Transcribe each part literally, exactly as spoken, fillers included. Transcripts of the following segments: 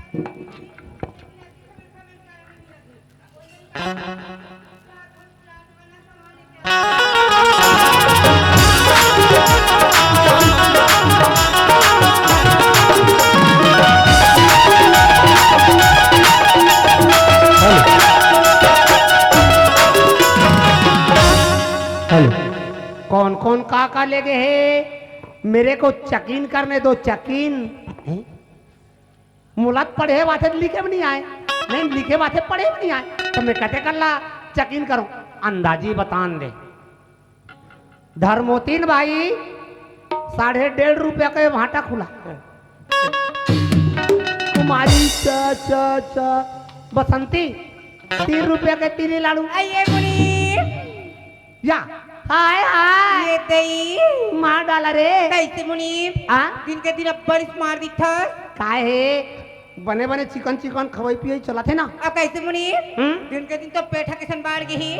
Hello. कौन कौन का का ले गए हे? मेरे को check in करने दो, check in। हैं? मोला त पढ़े बाथे लिखे भी नहीं आय, नहीं लिखे बाथे पढ़े भी नहीं आय, त मैं कते कर ला check in करूं? अंदाजी बतान दे। धर्मोतीन भाई, साढ़े डेढ़ रुपया के भाटा खुला। कुमारी चा, चा, चा, बसंती, तीन रुपया के तीन ही लाड़ू। आइए मुनीम। या, हाय, हाय। ये दई। मार डाला रे। कैसे मुनीम? आ? दिन के दिन अब्बड़ smart दिखथस। काय हे? बने बने चिकन चिकन खवई पियई चलत हे ना। अब कैसे मुनीम? हम्म? दिन के दिन तो पेट ह किसन बाढ़ गई।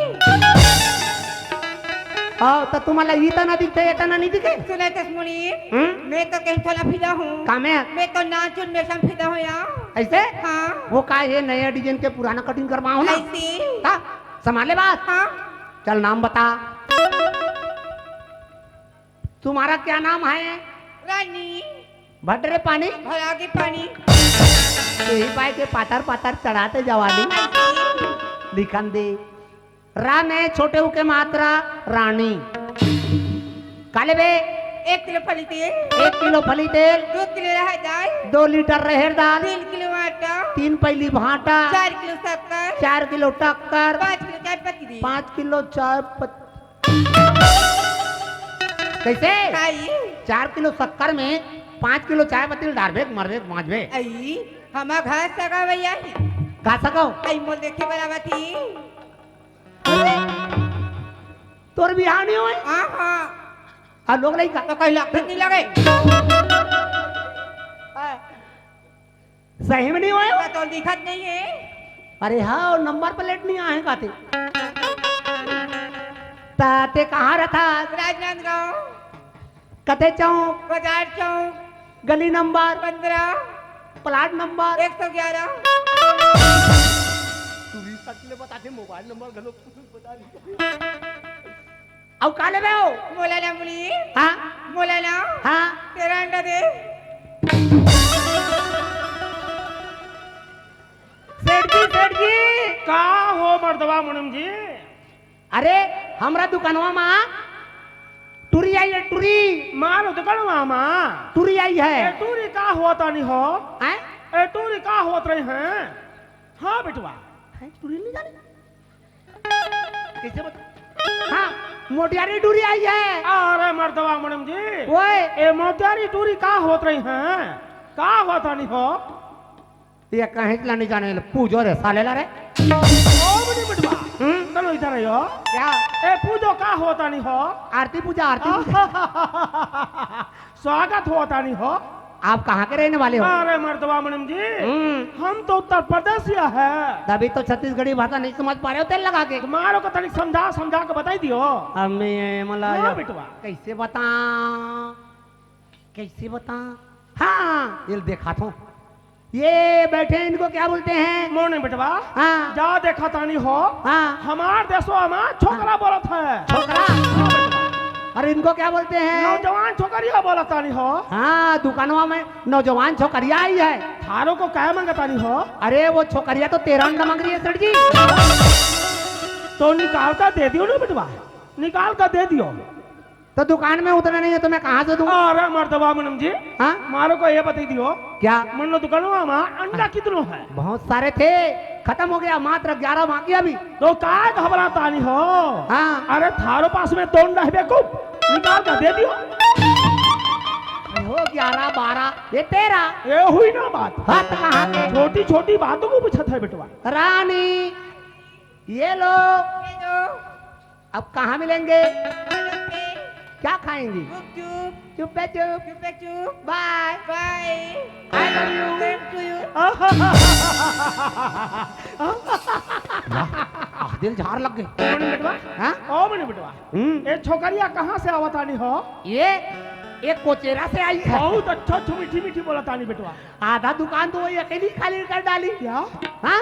हाँ, त तुम्हारा ई तना दिखथे, ये तना नहीं दिखे? सुने तस मुनीम, हम्म? मैं तो कहीं थोड़ा फिदा हूँ। का में? मैं तो नाचुन में सम फिदा हूँ यार। ऐसे? हाँ। वो का ये नया design के पुराना cutting करवाओ ना। ऐसे? का? संभाले बात? हाँ। चल नाम बता। तुम्हारा क्या नाम है? रानी। भट रे पानी। भर आगे पानी। यही पाए के पातर पातर चढ़ाते जवानी। ऐसे। लिखन दे। रा में छोटे ऊ के मात्रा रानी। का लेबे? एक किलो फली तेल। एक किलो फली तेल। दो किलो रहर दाल। दो लीटर रहर दाल। तीन किलो आटा। तीन पैली भाटा। चार किलो शक्कर। चार किलो टक्कर। पाँच किलो चाय पत्ती दे। पाँच किलो चाय पत्ती। कैसे? काई? चार किलो शक्कर में पाँच किलो चाय पत्ती डारबे, मरबे, मांजबे। आई, हमा घर सगा भैया ही। का सगा हो? आई, मोल देखे बराबर थी। अरे, तोर बिहाव नहीं होय? हाँ, हाँ। आ लोग लइका। तो कहीं लगत नहीं लगे। सही में नहीं होय? तो दिखत नहीं है। अरे हाँ, नंबर प्लेट नहीं आहे काते। ताते कहाँ रहता? राजनांदगांव। कते चौक? बाजार चौक। गली नंबर? पन्द्रह। Plot number? एक सौ ग्यारह। तू भी सच में बता दे, मोबाइल नंबर गलत बता दे। अउ का लेबे हो? मोला ना मुली। हाँ? मोला ना। हाँ? तेरा अंडा दे। सेठ जी, सेठ जी। का हो मर्दवा मुनिम जी? अरे, हमरा दुकानवा मा टुरी आई है, टुरी। मारो दुकानवा मा? टुरी आई है। ए टुरी का होता नहीं हो? हैं? ए टुरी का होत रही हैं? हाँ बेटवा। हैं, टुरी नहीं जाने? कैसे बता? हाँ, मोटियारी टुरी आई है। अरे मर्दवा मुनिम जी। ओए। ए मोटियारी टुरी का होत रही हैं? का होता नहीं हो? ये कहीं ला नहीं जाने ले, पूजो रे साले ला रे। ओ मुनिम बेटवा। हम्म? चलो इधर आयो। क्या? ए पूजो का होता नहीं हो? आरती पूजा, आरती पूजा। स्वागत होता नहीं हो। आप कहाँ के रहने वाले हो? अरे मर्दवा मुनिम जी, हम्म। हम तो उत्तर प्रदेश से है। तभी तो छत्तीसगढ़ी भाषा नहीं समझ पा रहे हो तेल लगा के। तुम्हारों को तनिक समझा समझा के बताई दियो। अम्मी, ये मला हाँ ये बेटवा। कैसे बता, कैसे बता? हाँ, ये देखा थो, ये बैठे, इनको क्या बोलते हैं? मोने बेटवा, हाँ। जा देखा तानी हो। हाँ। हमार देशवा में छोकरा हाँ। बोलत है। छोकरा? अरे इनको क्या बोलते हैं? नौजवान छोकरिया बोलत तानी हो। हाँ, दुकानवा में नौजवान छोकरिया आई है। थारो को क्या मांगता नहीं हो? अरे वो छोकरिया तो तेरा अंडा मांग रही है सेठ जी। तो निकाल कर दे दियो ना बेटवा, निकाल कर दे दियो। तो दुकान में उतना नहीं है तो मैं कहाँ से दूं? अरे मर्दवा मुनिम जी, हाँ? मारो को ये बताई दियो। क्या? मन लो दुकानवा में अंडा हाँ। कितनो है? बहुत सारे थे, खत्म हो गया, मात्र ग्यारह बाकी अभी। तो काय घबराता नहीं हो? हाँ। अरे थारो पास में दो अंडा है बेवकूफ, निकाल कर दे दियो। हो ग्यारह, बारह, ये तेरह। ये हुई ना बात। हाथ कहाँ के? छोटी छोटी बातों को पूछा था बेटवा। रानी, ये लो। ये लो। अब कहाँ मिलेंगे? चुप पे। क्या खाएंगी? गुपचुप। चुप पे चुप। चुप पे चुप। Bye। Bye। I love you। Same to you। वाह, आह, दिल झार लग गए। मोने बेटवा? हाँ? ओ मोने बेटवा। हम्म। ए छोकरिया कहाँ से आवत आनी हो? ये एक कोचेरा से आई है। बहुत अच्छा, अच्छा, मीठी मीठी बोला तानी बेटवा। आधा दुकान तो वही अकेली खाली कर डाली। क्या? हाँ?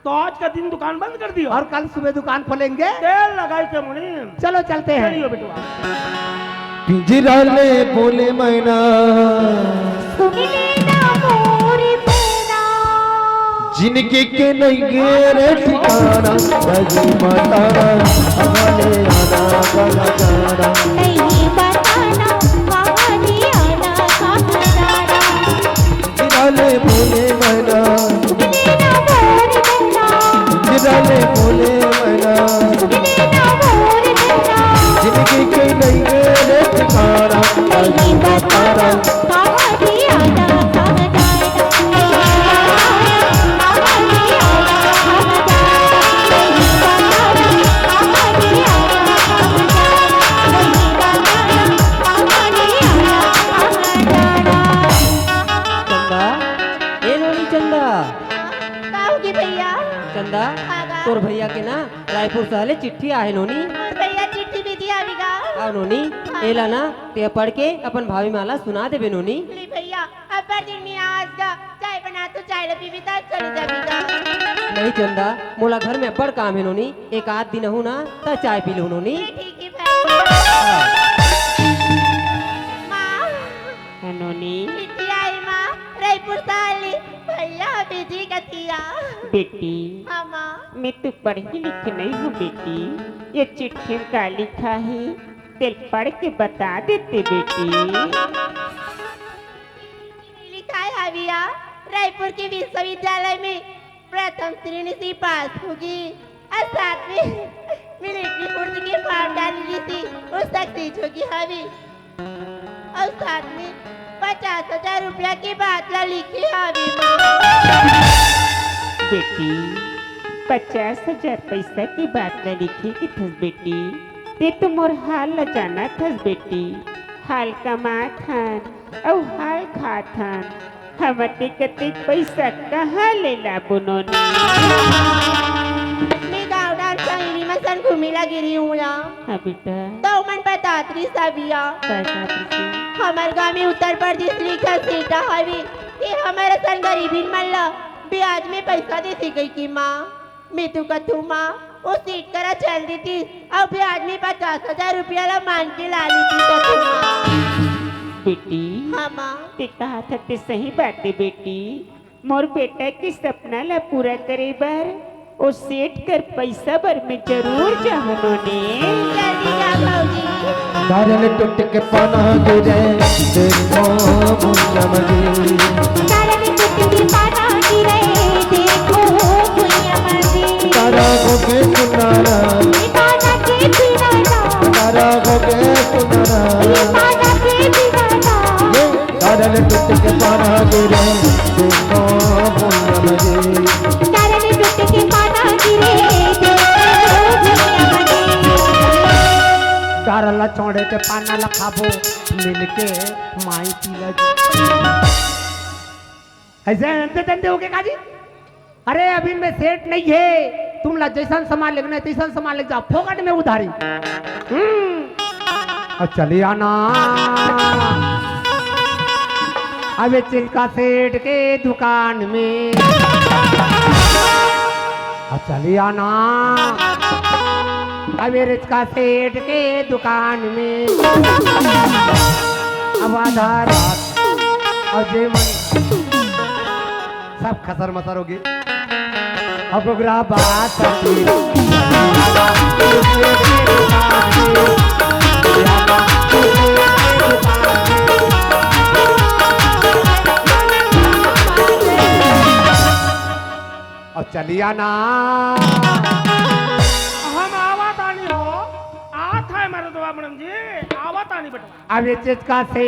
तो आज का दिन दुकान बंद कर दियो? और कल सुबह दुकान खोलेंगे। तेल लगाई के मुनीम। चलो चलते हैं। चलियो बेटवा। पिंजरा ले बोले मैना। सुन लेना मोरी मैना। जिनके के नहीं गे रे ठिकाना, नहीं बताना, हमारे आना का जाना। नहीं बताना, हमारे आना का जाना। गिराले बोले मैना, सुन लेना मोरी मैना। गिराले बोले मैना। सुन लेना मोरी मैना। जिनके के नहीं गे रे ठिकाना, नहीं बताना। चंदा, ए नोनी चंदा। का होगे भैया? चंदा, हाँ, का? तोर भैया के ना रायपुर शहर ले चिट्ठी आहे नोनी। मोर भैया चिट्ठी भी दिया भी गा। आओ नोनी, हाँ। एला ना ते पढ़ के अपन भाभी माला सुना देबे नोनी। ले भैया, अब्बड़ दिन में आज का चाय बना तो चाय ल पीबी त चली जाबी गा। नहीं चंदा, मोला घर में अब्बड़ काम हे नोनी, एक आध दिन आहू ना त चाय पी लू नोनी। ले ठीक हे भाई। माँ। हाँ नोनी। चिट्ठी आई माँ, रायपुर से आली, भैया बिजी कथिया। बेटी, हाँ माँ। मैं तो पढ़ी लिखी नहीं हूँ बेटी, ये चिट्ठी में का लिखा है, तेल पढ़ के बता देते बेटी। लिखा है भैया, रायपुर के विश्वविद्यालय में प्रथम श्रेणी से पास होगी और साथ में मिलिट्री पुलिस के फॉर्म डाली थी, वो सक्सेस होगी हवी। और साथ में पचास हजार रुपया के बात ला लिखी हवी माँ। बेटी, पचास हजार पैसा के बात ला लिखे के थस बेटी, ते तो मोर हाल ला जाना थस बेटी, हाल कमात हन अउ हाल खात हन, हमर ते कतेक पैसा कहाँ ले लाबो नोनी? मैं गाँव डार सहेली मन संग घूमे ला गे रही हूँ या। हाँ बेटा। तो मन बतात रही सबिया। का कहत रही? हमर गाँव में उत्तर प्रदेश लिखा सीटा हवे, ते हमर असन गरीबिन मन ला ब्याज में पैसा देथे कहिके माँ। मैं तो कथू माँ, ओ सेठ करा चल देतिस, अउ ब्याज में पचास हजार रुपया ला मांग के ला लेतिस कथू माँ। बेटी, हाँ माँ। ते कहा था ते सही बात है बेटी, मोर बेटा के सपना ला पूरा करे बर ओ सेठ कर पैसा बर मैं जरूर जाहूं नोनी। जल्दी जा भौजी। गारल टूट के पाना गिरे, देखो भुइयां मा जी। गारल टूट के पाना गिरे, देखो भुइयां मा जी। तारा हो गे सुनारा। ये पाना के बिना ना। तारा हो गे सुनारा। ये पाना के बिना ना। ये गारल टूट के पाना गिरे, देखो भुइयां मा जी। गारल टूट के पाना गिरे, देखो भुइयां मा जी। गारल छोड़े के पाना ला खाबो, मिलके माई पीला जी। ऐसे अंते तंते हो गे का जी? अरे, अभी मैं सेठ नहीं है, तुमला जैसन सामान लेना है, तैसन सामान ले जाओ, फोकट में उधारी। हम्म। और चलिया ना, अबे चिल्का सेठ के दुकान में। और चलिया ना, अबे रिचका सेठ के दुकान में। अब आधा रात और जे मन सब खसर मसर होगे। अब ओकरा बात और चलिया ना। हम आवा तानी हो, आत है मरदवा मड़म जी, आवा तानी बेटवा। अबे चिचका से।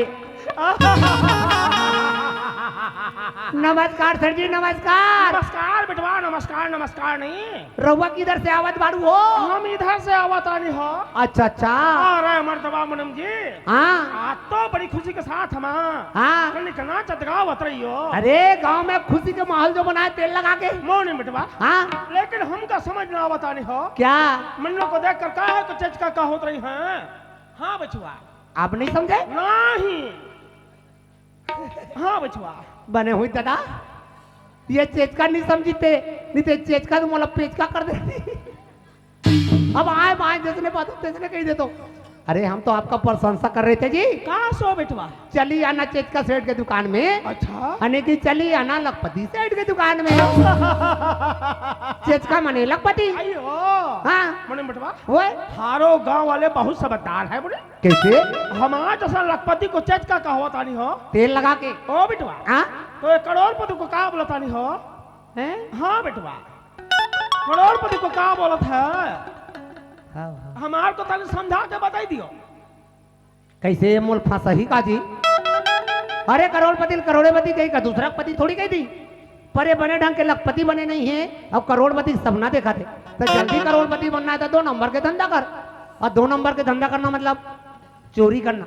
नमस्कार सर जी, नमस्कार। नमस्कार बेटवा, नमस्कार, नमस्कार नहीं। रउआ किधर से आवत बाड़ू हो? हम इधर से आवत आनी हो। अच्छा, अच्छा। अरे मर्दवा मुनम जी। हाँ। आज तो बड़ी खुशी के साथ हम हाँ। कल निकलना चतगावत रही हो। अरे गांव में खुशी के माहौल जो बनाए तेल लगा के। मोनी बेटवा। हाँ। लेकिन हमका समझ ना आवत आनी हो। क्या? मन लोग को देख कर का है, कुछ चीज का, का होत रही है? हाँ बचवा। आप नहीं समझे? नहीं। हाँ बचवा। बने हुई दादा, ये चेचका नहीं समझी ते, नहीं ते चेचका तो मोला पेचका कर देती। अब आए बाए जैसने बात तैसने कही देतो। अरे हम तो आपका प्रशंसा कर रहे थे जी। का सो बेटवा? चली आना चेचका सेठ के दुकान में। अच्छा। अने की चली आना लखपति सेठ के दुकान में। चेचका मने लखपति। अयो। हाँ। मने बेटवा। ओए। थारो गांव वाले बहुत समझदार है बोले। कैसे? हमार जैसा लखपति को चेचका कहवत आनी हो। तेल लगा के। ओ बेटवा। हाँ? तो ये करोड़पति को का बोलत आनी हो? हैं? हाँ बेटवा। करोड़पति को का बोलत है? हाँ, हाँ। हमार को तनी समझा के बताई दियो। कैसे ये मोल फंसही का जी? अरे करोड़पति ल करोड़ेपति कही का, दूसरा पति थोड़ी कही दी। पर ये बने ढंग के लखपति बने नहीं है, अब करोड़पति के सपना देखा थे। तो जल्दी करोड़पति बनना है तो दो नंबर के धंधा कर। और दो नंबर के धंधा करना मतलब चोरी करना।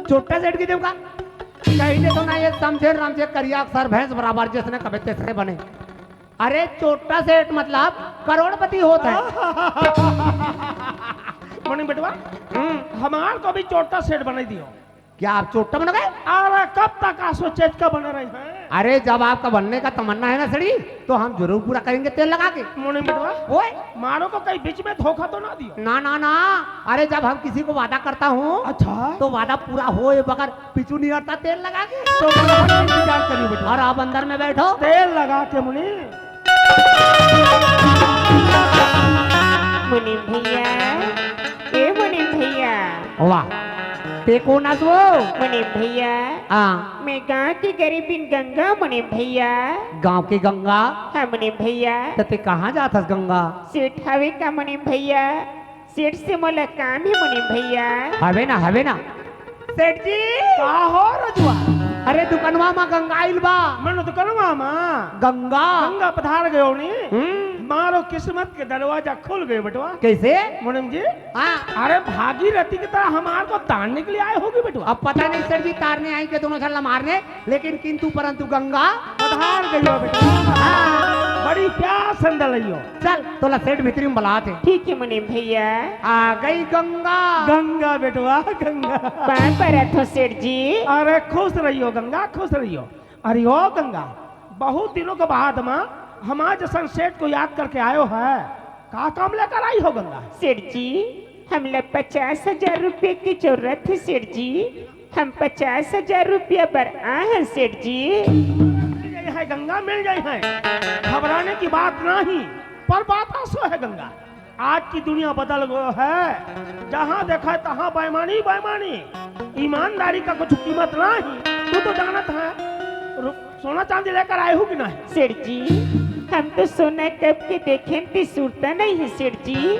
चोट्टा सेठ की देव का कही दे तो ना, ये समझे राम से करिया अक्सर भैंस बराबर, जिसने कबे तेसरे बने। अरे चोट्टा सेठ मतलब करोड़पति होता है। मनी बेटवा, हम्म। हमार को भी चोट्टा सेठ बना दियो। क्या आप चोट्टा बन गए? अरे कब तक आसो चेचका बने रहे हैं? अरे जब आपका बनने का तमन्ना है ना सेठ जी, तो हम जरूर पूरा करेंगे तेल लगा के। मनी बेटवा, ओए। मारो को कहीं बीच में धोखा तो ना दियो। ना ना ना, अरे जब हम किसी को वादा करता हूँ, अच्छा। तो वादा पूरा होए बगैर पीछू नहीं हटता तेल लगा के। तो बराबर इंतजार करियो बेटवा। और आप अंदर में बैठो। तेल लगा के मुनि। मुनीम भैया, ए मुनीम भैया। वाह, ते कोन अस वो? मुनीम भैया, हाँ। मैं गांव की गरीबिन गंगा मुनीम भैया। गांव की गंगा? हाँ मुनीम भैया। त ते कहाँ जात हस गंगा? सेठ हवे का मुनीम भैया? सेठ से मोला काम हे मुनीम भैया। हवे ना, हवे ना। सेठ जी। का हो रजुआ? अरे दुकनवा मा गंगा आइल बा। मन दुकनवा मा? गंगा। गंगा पधार गयो नी। हम्म। मारो किस्मत के दरवाजा खुल गयो बेटवा। कैसे? मुनीम जी। हाँ। अरे भागीरथी की तरह हमार को तारने के लिए आए होगी बेटवा। अब पता नहीं सेठ जी तारने आई के दोनों झल्ला मारने। लेकिन किंतु परंतु गंगा पधार गई हो बेटा। हाँ। बड़ी प्यास अंदर लइयो। चल, तोला सेठ भीतरी में बलात हे। ठीक है मुनीम भैया। आ गई गंगा। गंगा बेटवा, गंगा। पाँव परत हो सेठ जी। अरे खुश रहियो गंगा, खुश रहियो। अरे ओ गंगा, बहुत दिनों के बाद मा हमार जैसन सेठ को याद करके आयो है, का काम लेकर आई हो गंगा? सेठ जी, हमला पचास हजार रुपया की जरूरत है सेठ जी। हम पचास हजार रुपया बर आए हैं सेठ जी। मिल जाई है गंगा, मिल जाई है, घबराने की बात नहीं। पर बात असो है गंगा, आज की दुनिया बदल गयो है। जहाँ देखा तहाँ बेईमानी, बेईमानी, ईमानदारी का कुछ कीमत नहीं। तू तो जानत है, रु-, सोना चांदी लेकर आए हो कि नहीं? सेठ जी, हम तो सोना कब के देखेन ते सुरता नहीं है सेठ जी।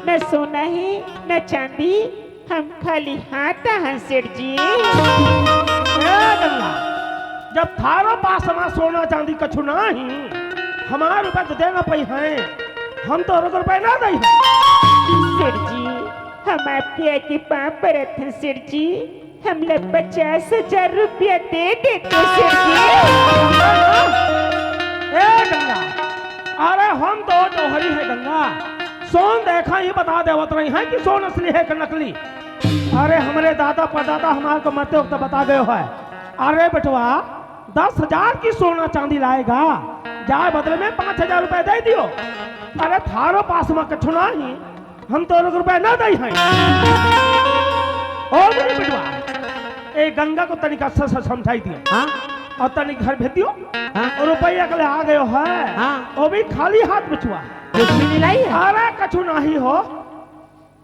न सोना है, न चांदी, हम खाली हाथ हन सेठ जी। ए गंगा, जब थारो पास मा सोना चांदी कछु ना ही, हमार रुपया तो देना पई है, हम तो रुक रुपया ना दई है। सेठ जी, हम आपके आगे पाँव परत हन सेठ जी, हमला पचास हजार रुपया दे देते सेठ जी। ए गंगा, अरे हम तो डोहरी है गंगा, सोन देखा ही बता देवत रही है कि सोन असली है कि नकली। अरे हमरे दादा परदादा हमार को मरते वक्त बता गयो है। अरे बेटवा, दस हजार की सोना चांदी लाएगा, जाए बदले में पाँच हजार रुपया दे दियो। अरे थारो पास मा कछु ना ही, हम तो रुक रुपया ना दई है। ओ मेरे बेटवा, ए गंगा को तनिक अच्छा से समझाई दियो। हाँ? और तनिक घर भेज दियो। हाँ? और रुपया के ले आ गयो है। हाँ? वो भी खाली हाथ बेटवा। कुछ भी नहीं लाई है? अरे कछु ना ही हो।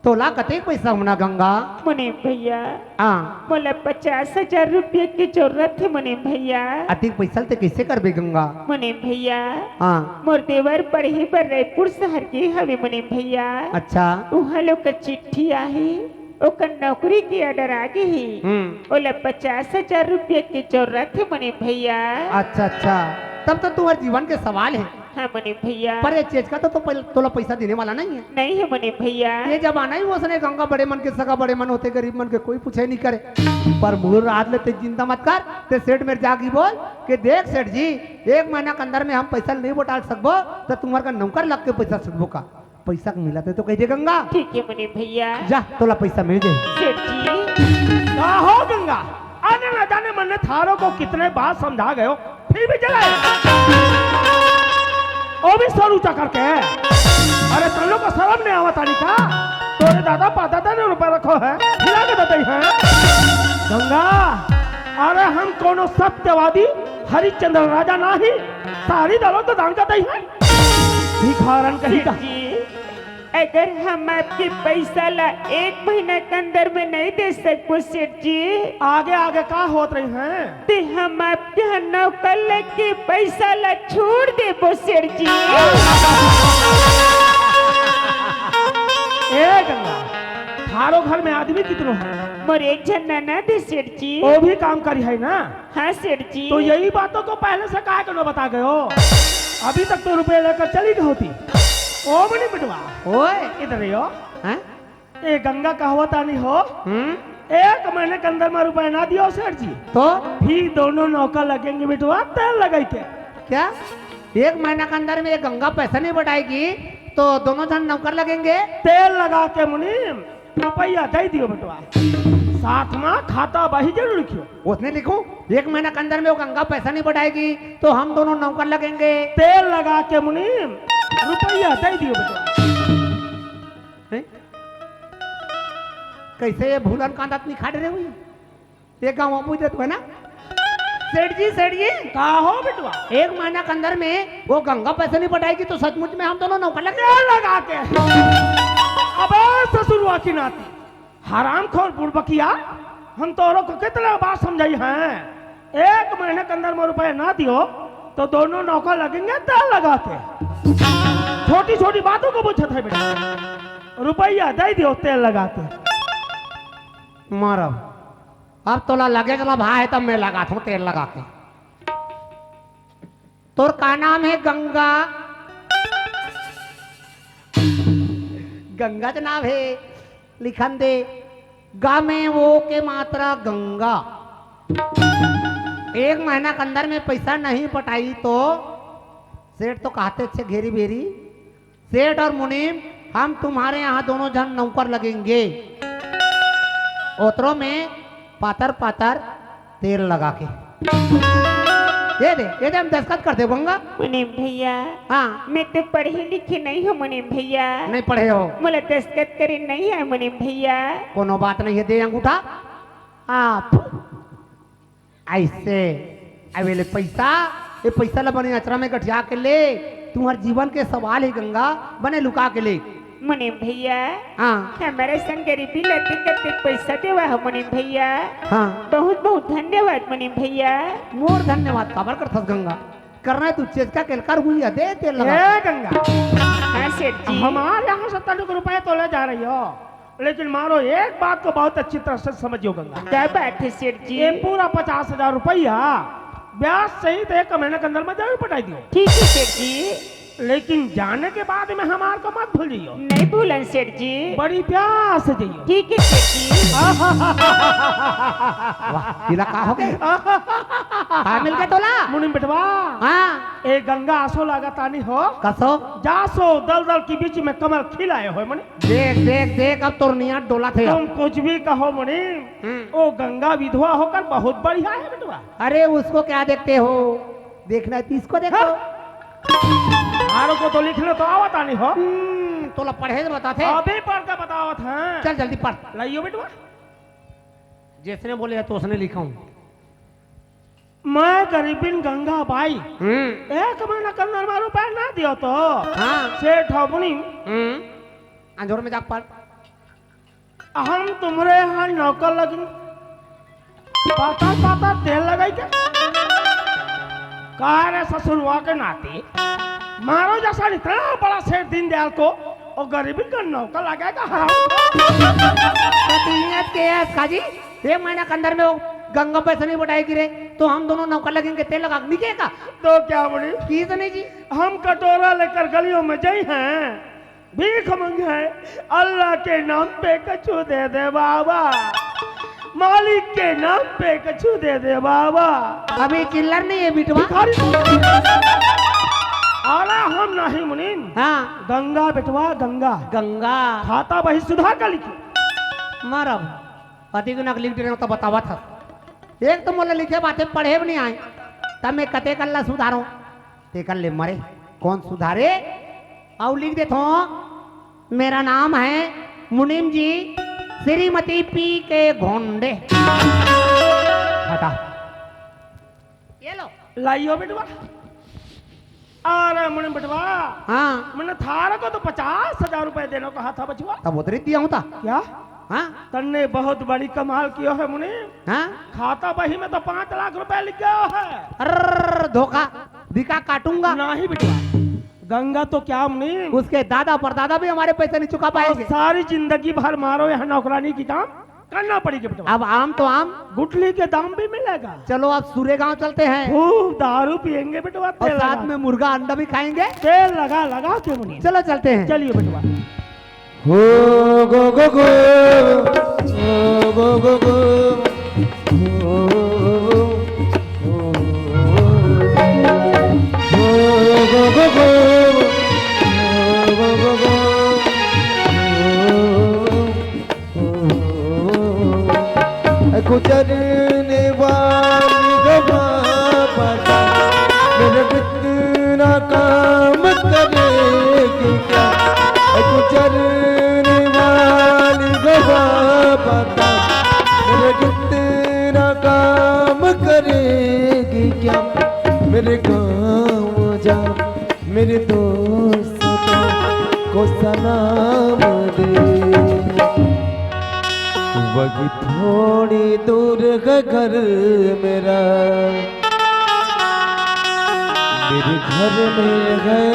तोला कतेक पैसा होना गंगा? मुनीम भैया, हाँ। मोला पचास हजार रुपया की जरूरत है मुनीम भैया। अतिक पैसा ते कैसे करबे गंगा? मुनीम भैया, हाँ। मोर देवर पढ़े बर रायपुर शहर गे हवे मुनीम भैया। अच्छा। उहाँ लोग का चिट्ठी आही, ओकर नौकरी के order आ गे ही। हम्म। ओला पचास हजार रुपया की जरूरत है मुनीम भैया। अच्छा, अच्छा, तब तो तुम्हारे जीवन के सवाल है। हाँ मुनीम भैया। पर ये चेचका तो, तो पहले तोला पैसा देने वाला नहीं है। नहीं है मुनीम भैया। ये जमाना ही वैसने गंगा, बड़े मन के सगा बड़े मन होते, गरीब मन के कोई पूछे नहीं करे। पर मुहूर्त रात ले ते चिंता मत कर, ते सेठ मेर जाके बोल कि देख सेठ जी, एक महीना के अंदर में हम पैसा नहीं बोटाल सकबो, तो तुम्हारे का नौकर लग के पैसा सकबो का? पैसा के मिलत हे तो कहि दे गंगा। ठीक है मुनीम भैया। जा, तोला पैसा मिल जाही। सेठ जी। का हो गंगा? अरे न जाने मैंने थारो को कितने बार समझा गयो, फिर भी चले। वो भी सर ऊंचा करके। अरे तन लोग को शर्म नहीं आवत आनी का? तोरे दादा पादादा ने रुपया रखो है, हिला के देते हैं। गंगा, अरे हम कोनो सत्यवादी हरिश्चंद्र राजा नाही, सारी दलो तो दान का दई है। भिखारन कहीं का। सेठ जी, अगर हम आपके पैसा ला एक महीना के अंदर में नहीं दे सकबो सेठ जी, आगे आगे का होत रही हैं? ते हम आपके यहाँ नौकर लग के पैसा ला छोड़ देबो सेठ जी। ए गंगा, थारो घर में आदमी कितनो है? मोर एक झन ननद है सेठ जी। वो भी काम करी है ना? हाँ सेठ जी। तो यही बातों को पहले से काहे को न बता गयो? अभी तक तो रुपये लेकर चली गई होती। ओ मनी बिटवा, ओए। इधर ही हो। हैं? ए गंगा कहवत आनी हो। हम्म? एक महीने के अंदर में रुपया ना दियो सेठ जी, तो? फिर दोनों नौकर लगेंगे बिटवा, तेल लगाई के। क्या? एक महीना के अंदर में ये गंगा पैसा नहीं पटाएगी तो दोनों जन नौकर लगेंगे? तेल लगा के मुनीम, रुपया दे दियो बिटवा, साथ में खाता बही जरूर लिखियो। उसने लिखो, एक महीना के अंदर में वो गंगा पैसा नहीं पटाएगी तो हम दोनों नौकर लगेंगे। तेल लगा के मुनीम, रुपया दे दियो बिटवा। हैं? कैसे ये भूलन कांदा नहीं खा रहे हुई? ये गाँव पूछ देते है ना? सेठ जी, सेठ जी। का हो बिटवा? एक महीना के अंदर में वो गंगा पैसा नहीं पटाएगी तो सचमुच में हम दोनों नौकर लग तेल लगा के। अबे ससुरवा की नाती, हरामखोर बुड़बकिया, हम तोरो को कितना बार समझाई हैं, एक महीने के अंदर में रुपए ना दियो तो दोनों नौकर लगेंगे तेल लगा के। छोटी छोटी बातों को पूछत है बेटा, रुपया दे दियो तेल लगा के। मारब। अब तोला लगे के भाई है, तब मैं लगात हूँ तेल लगा के। तोर का नाम है? गंगा। गंगा के नाम है, लिखन दे। गा में वो के मात्रा गंगा। एक महीना के अंदर में पैसा नहीं पटाई तो सेठ तो कहते अच्छे घेरी बेरी, सेठ और मुनीम, हम तुम्हारे यहाँ दोनों जन नौकर लगेंगे। ओतरो में पातर पातर तेल लगा के। ये दे, ये दे, हम दस्तखत कर दे गंगा। मुनीम भैया। हाँ। मैं तो पढ़े लिखे नहीं हूँ मुनीम भैया। नहीं पढ़े हो? मोला दस्तखत करे नहीं आए मुनीम भैया। कोनो बात नहीं है, दे अंगूठा। आप ऐसे, अबे ले पैसा, ये पैसा ला बने अचरा में गठिया के ले, तुम्हार जीवन के सवाल है गंगा, बने लुका के ले। मुनीम भैया, हाँ। हमारे संग गरीबी लते कते पैसा देवा हो मुनीम भैया। हाँ। बहुत बहुत धन्यवाद मुनीम भैया। मोर धन्यवाद काबर करथस गंगा? करना है तू चेचका केलकर हुई है, दे तेल लगा। ए गंगा। हाँ सेठ जी। हमारे यहाँ से तनिक रुपए तोले जा रही हो, लेकिन मारो एक बात को बहुत अच्छी तरह से समझियो गंगा। क्या बात है सेठ जी? ये पूरा पचास हजार रुपया ब्याज सहित एक महीने के अंदर में जरूर पटाई दियो। ठीक है सेठ जी। लेकिन जाने के बाद में हमार को मत भूल जाइयो। नहीं भूलन सेठ जी। बड़ी प्यास से जाइयो। ठीक है सेठ जी। वाह, इला का हो गए? का मिल गए तोला? मुनीम बेटवा। हाँ। ए गंगा असो लागत आनी हो। कसो? जासो दलदल के बीच में कमल खिलाए हो मनी। देख, देख, देख, अब तोर नियत डोलत है अब। तुम कुछ भी कहो मुनीम, हम्म। वो गंगा विधवा होकर बहुत बढ़िया है बेटवा। अरे उसको क्या देखते हो, देखना है तो इसको देखो। हाँ। मारो को तो लिखना तो आवत आनी हो। हम्म, तोला पढ़े तो बताथे। अभी पढ़ के बतावत हैं। चल जल्दी पढ़। लाइयो बेटवा। जिसने बोले है तो उसने लिखा हूँ। मैं गरीबिन गंगा बाई। हम्म। एक महीना के अंदर में रुपया ना दियो तो हाँ। सेठ हो मुनीम। हम्म। अंजोर में जाके पढ़। हम तुम्हारे यहाँ नौकर लगी, पाता पाता तेल लगाई के। का रे ससुरवा के नाती, मारो जैसा इतना बड़ा सेठ दीनदयाल को और गरीबी का नौकर लगाएगा हराम। तो दुनिया के है काजी, एक महीना के अंदर में वो गंगा पैसा नहीं पटाएगी रे, तो हम दोनों नौकर लगेंगे, तेल लगा के निकलेगा। तो क्या बोली? की तो नहीं जी। हम कटोरा लेकर गलियों में जाई हैं, भीख मंगे, अल्लाह के नाम पे कछु दे दे बाबा, मालिक के नाम पे कछु दे दे बाबा। अभी चिल्लर नहीं है बिटवा। भिखारी। आला हम नहीं मुनीम। हाँ। गंगा बेटवा, गंगा। गंगा। खाता बही सुधार का लिखी। मरब। अति गुना लिख दे रहे हो तो बतावत हस। एक तो मोला लिखे बातें पढ़े भी नहीं आए, तब मैं कते कल्ला सुधारो, ते कर ले मरे, कौन सुधारे? अउ लिख देथो, मेरा नाम है मुनीम जी, श्रीमती पी के घोंडे। हटा। ये लो। लाइयो बेटवा। अरे मुनीम बेटवा। हाँ। मैंने थारा को तो पचास हजार रुपए देने को कहा था बचवा। तब उतरी दिया हूँ था। क्या? हाँ। तन्ने बहुत बड़ी कमाल कियो है मुनीम। हाँ। खाता बही में तो पाँच लाख रुपए लिख गयो है। अरे धोखा, दिखा काटूंगा। नहीं बेटवा, गंगा तो क्या मुनीम, उसके दादा परदादा भी हमारे पैसे नहीं चुका और पाएंगे। सारी जिंदगी भर मारो यहाँ नौकरानी की काम करना पड़ेगी बेटवा। अब आम तो आम। गुठली के दाम भी मिलेगा। चलो अब सूर्य गांव चलते हैं। खूब दारू पियेंगे बेटवा, और तेल साथ लगा। में मुर्गा अंडा भी खाएंगे। तेल लगा लगा के मुनीम। चलो चलते हैं। चलिए बेटवा। हो गो गो गो, हो गो गो गो, हो, हो, हो, हो गो गो गो, हो गो गो गो, हो, हो, हो। गुजरने वाली गवा बता, मेरा कितना काम करेगी क्या? गुजरने वाली गवा बता, मेरा कितना काम करेगी क्या? मेरे गाँव जा, मेरे दोस्तों को सलाम दे। वही थोड़ी दूर है घर मेरा, मेरे घर में है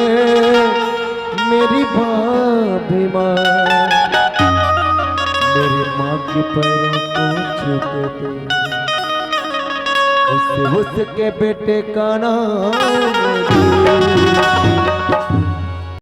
मेरी माँ बीमार। मेरी माँ के पैरों को छू के दे, उसे, उसके बेटे का नाम दे।